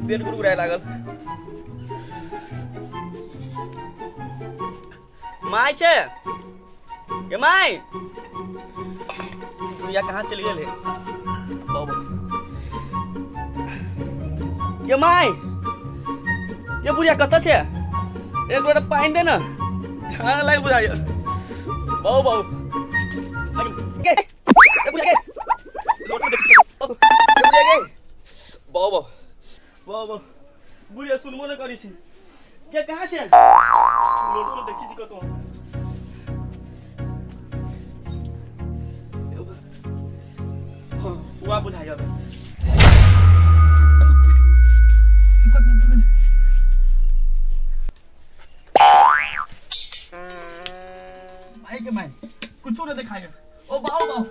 पेट गुड़गुड़ाय लागल। My छे गे my, तू या कहाँ चल गेल है? बाबू गे my, ये बुढ़िया कतऽ छे? एक लोटा पानि दे ना, छान लाग बुझाइए। बाबू बाबू गे बुढ़िया गे, लोटा दे बुढ़िया गे। बाबू बाबू बुढ़िया सुनबो नहि करै छै। के कहाँ छै? लोटो में देखी छी कतौ। हाँ उहा बुझाइए। माई के माई कुछो न देखाइए। ओ बाबू बाबू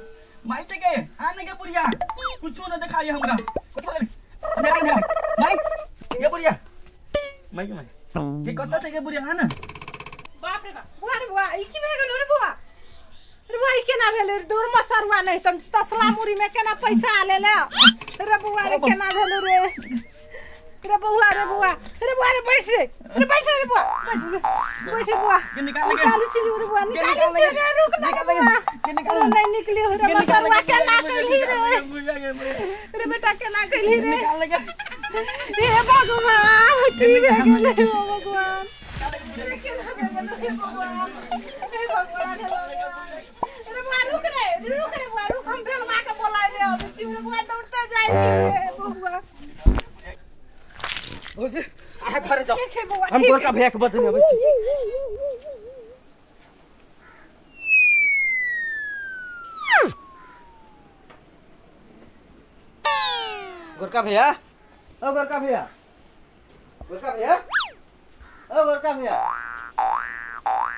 माई से के आ न के बुढ़िया कुछो न देखाइए हमरा। माई ये बुढ़िया, माई के माई के कत छै के बुढ़िया? हां ना बाप रे बाप, बुआ रे बुआ, ई की भे गेलो रे बुआ? रे बुआ ई केना भेलै रे? दूर मसरुआ नहीं तम तसला मुरी में केना पैसा आले ले रे बुआ? रे केना भेलो रे? रे बुआ रे बुआ, रे बुआ रे बैठ रे, रे बैठ रे बुआ, बैठ रे, बैठ रे बुआ। के निकाल के निकाल छी रे बुआ, निकाल छी रे, रुक ना बुआ, के निकाल नहीं निकली रे मसरुआ, केना कैली रे? रे बेटा केना कैली रे? निकाल के हे भगवान, की भे गेलै हे भगवान? रे केना भे गेलै हे भगवान? हे भगवान, हे भगवान। रे बुआ रुक रे, रुक रे बुआ रुक, हम भेलवा के बोलाय ले अबै छी रे बुआ, दौड़ते जाइ छी रे बुआ। भौजी अहाँ घरे जाओ, ठीक है बुआ, हम गोरका भैया के बजने अबै छी। गोरका भैया, ओ गोरका भैया, गोरका भैया, ओ गोरका भैया।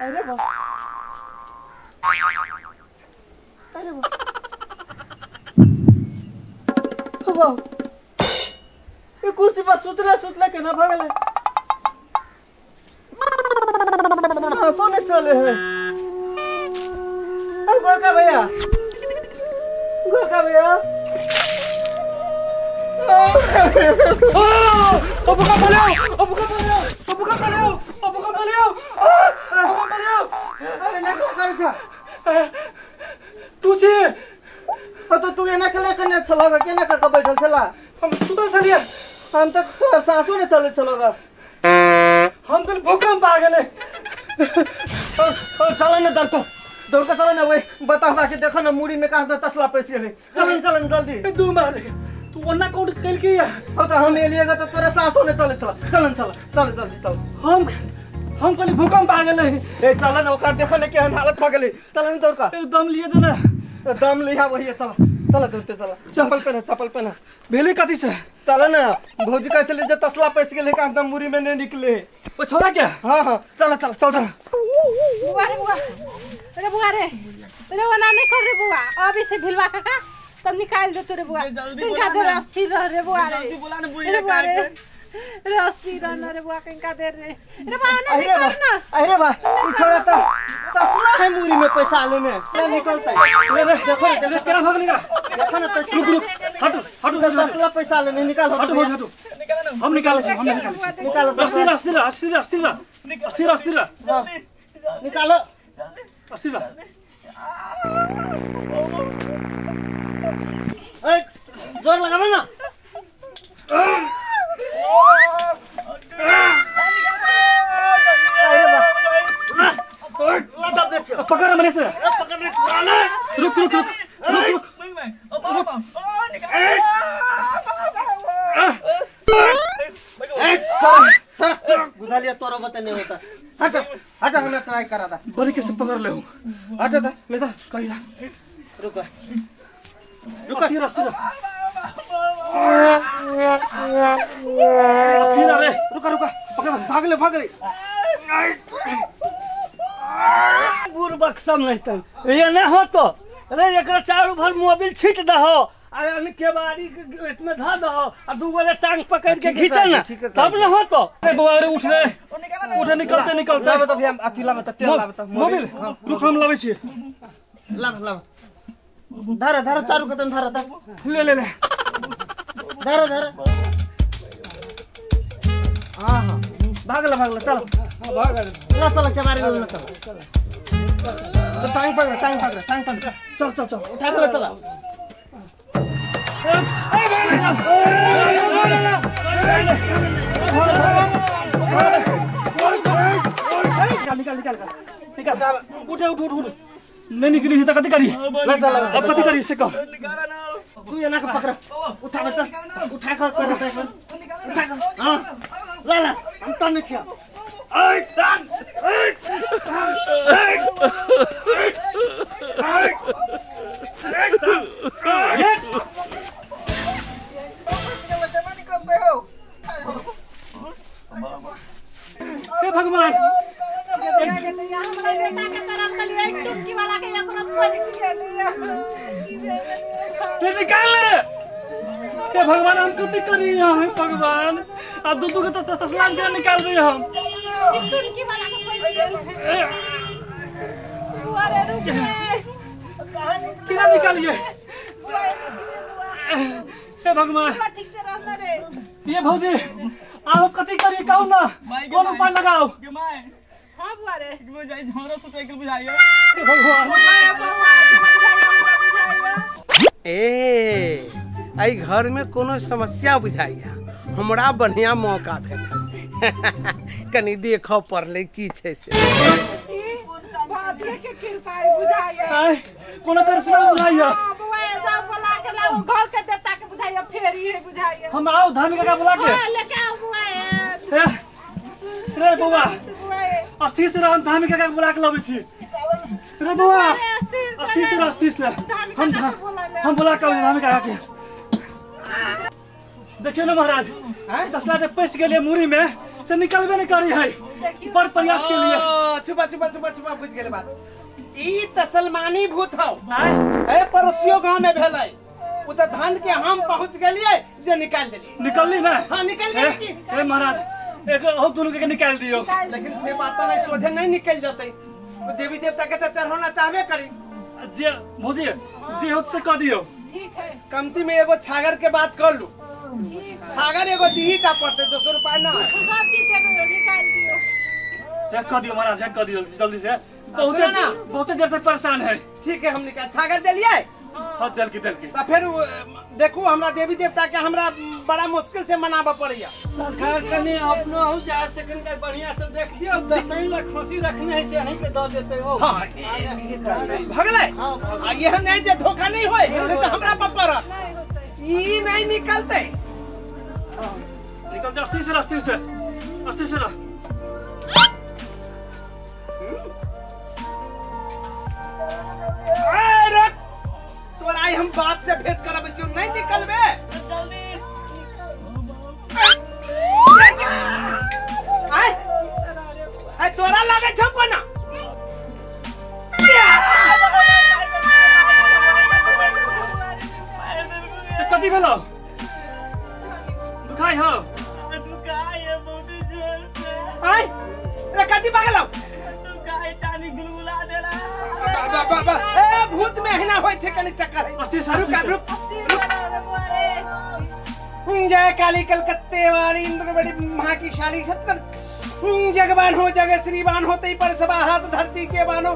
अरे वाह, अरे वाह, वाह, ये कुर्सी पर सुतले सुतले केना भऽ गेलै? सांसो नहीं चले है। अरे गोरका भैया, गोरका भैया, ओ भूकंप आयो, ओ भूकंप आयो, ओ भूकंप आयो, ओ भूकंप आयो, भूकंप आयो। अरे नकला करै छ तू छे? तो तू एना केना केना छलह, केना कऽ के बैठल छला? हम सुतल छलियै। हम तऽ तोहर सासो नहि चलै छलह। हम कल भूकंप आ गेलै। चल न दौड़ के, दौड़ के चल न, ओए बता के देखो न मुड़ी में कहाँ तसला पैस गेलै। चल न चल न जल्दी। दू मार तू ओना कौन कैल के या? तो हम एलिएगा तो तोरा सासो नहि चलै छला। चल न चल, चल जल्दी चल। हम कल भूकंप आ गेलै। ए चल न, ओकरा देखो न केहन हालत भऽ गेलै। चल न दौड़ के। दम लिए दे ना, दम लिहा वही। चल चल दौड़ते चल, चप्पल पहना, चप्पल पहना। भेलै कथी से? चल न भौजी कहै छलै जे तसला पैस गेलै कहाँ एकदम मुड़ी में नहीं निकले। ओ छोरा के? हाँ हाँ चल चल चल चल। बुआ रे बुआ, रे बुआ रे, रे ओना नहीं कर रे बुआ, अभी से भिलवा काका तब निकाल देतो रे बुआ। किनका देर अस्थिर रह रे बुआ रे, जल्दी बोला न बुढ़िया रे बुआ रे, रे अस्थिर रह न रे बुआ, किनका देर रे रे बुआ ओना नहीं कर ना। अरे बा ई छोरा त तसला है मुड़ी में पैसा लेने ना निकलता। रे देखो रे केना भगल निकला? देखो ना तसला, रुक रुक, हटो हटो, तसला पैसा लेने निकाल। हटो हटो, हम निकालै छी, हम निकालै छी। निकालो, अस्थिर अस्थिर अस्थिर अस्थिर अस्थिर अस्थिर, निकालो अस्थिर। जोर लगाबे ना। पकड़ मने से पकड़ रुक रुक रुक रुक रुक। बुझा तोरो बता नहीं होता। हट हट हमें ट्राई करा था। बड़ी कैसे पकड़ ले हूं। हट था लेता कहीं रुक रुक रास्ते रे रुक रुक पकड़ भाग ले भाग ले। बुरबक सब नहीं तन ये नहीं हो तो अरे एकरा चारू भर मोबिल छीट दहो आ केबाड़ी के में धा दहो आ दू गोरे टांग पकड़ के खींचे ना तब न हो तो। अरे बउआ रे उठ रे उठ निकलते निकलते। लाब त भैया अथी लाब त तेल लाब त मोबिल रुक हम लाबै छी। लाब लाब धारा धारा चारू कतन धारा त ले ले ले धारा धारा। हां हां भागला भागला चल भाग ला चल केबाड़ी ले चल तो टांग पकड़ टांग पकड़ टांग पकड़ चल चल चल उठा के चला। निकाल निकाल निकाल निकाल उठे उठ उठ उठ नहीं निकली त कथि करी अब कथि करी से कह। तू एना के पकड़ उठा बता उठा कर कर उठा कर। हां ला ला हम त नहीं छिया। ऐ तान ऐ हे भगवान निकाल ले। हे भगवान हम कथि करी हे भगवान आ दू दू के तसलाम के निकाल रही हम। कितना निकालिए हे भगवान। ये भौजी आप कथि करी कहू ना कौन उपाय लगाओ। हां बुआ रे बुझाई झोरो सुतै के बुझाइयो। हे भगवान ए आई घर में कोनो समस्या बुझाइया हमरा बढ़िया मौका भेटल कनी देख पड़ले की छै से। के कृपा बुझाइया कोनो तरसना बुझाइया। बुआ ऐसा बोला के लाओ घर के देवता के बुझाइया फेरी है बुझाइया। हम आओ धामी काका बुला के हां लेके आओ बुआ रे बउआ अस्थिर से हम धामी काका बुला के लाबै छी रे बउआ। अस्थिर से अस्थिर से हम बुला के धामी काका के। देखियो ना महाराज तसला जे पैस गेलै मुड़ी में से निकलबे नहीं करी है बड़ प्रयास के लिए। छुपा छुपा छुपा छुपा बुझ गेलै बात। ई तसलमानी भूत हौ ए पड़ोसियो गांव में भेलै उ त धान के हम पहुंच गेलियै जे निकाल देलियै। निकलली ना? हां निकल गेलै की। ए महाराज एक और दोनों के निकाल दियो। लेकिन से बात नहीं सोझे नहीं निकल जतै देवी देवता के त चढ़ौना चाहबे करी। जे भौजी जे होत से कह दियो। ठीक है कमती में एगो छागर के बात कर लू। छागर एगो दीही टा पड़ते 200 रुपया ना सब चीज निकाल दियो। एक कह दियो महाराज एक कह दियो जल्दी से बहुत बहुत देर से परेशान है। ठीक है हम निकाल छागर देलियै। हां देल की त फिर देखू हमरा देवी देवता के हमरा बड़ा मुश्किल से मनाबऽ पड़ैया। सरकार कने अपनो हम जा सकन के बढ़िया से देख दियो दसई ला खोसी रखने है से अहीं के the देते हो। हां भगलै। हां आ यह नहीं जे धोखा नहीं होय नहीं त हमरा पर पड़त ई नहीं निकलते। निकल अस्थिर से अस्थिर से अस्थिर से। अरे तोरा आई हम बाप से भेंट कराबै छियौ नहीं निकलबे जल्दी। आय आय तोरा लागै छौ कोना। कथी भेलौ दुखाइ हौ? दुखाइ है बहुत जोर से। आय रे कथी पागल हौ? दुखाइ चानी गुलगुला देला। बा बा बा ए भूत में एहिना होय छै कनी चक्कर है। रुक रुक जय काली कलकत्ते वाली इंद्र बड़ी मां की शाली सत्कर जगवान हो जग श्रीवान होते पर सबा हाथ धरती के बानो।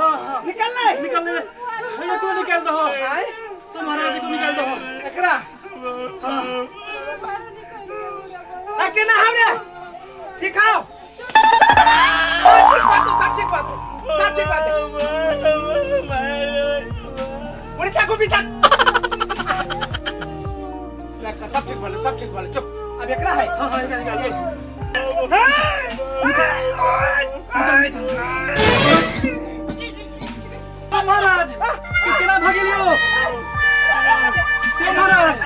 हां निकल ले निकल ले भैया को निकाल दो आए तो महाराज को निकाल दो एकरा हां आ केना हौ रे ठीक हौ ठीक बात सब ठीक बात सब ठीक बात उड़ी चाकू भी चाक लगता सब ठीक बोले सब ठीक बोले चुप अब एकरा है हां हां एकरा निकाल महाराज केना भागि लियो महाराज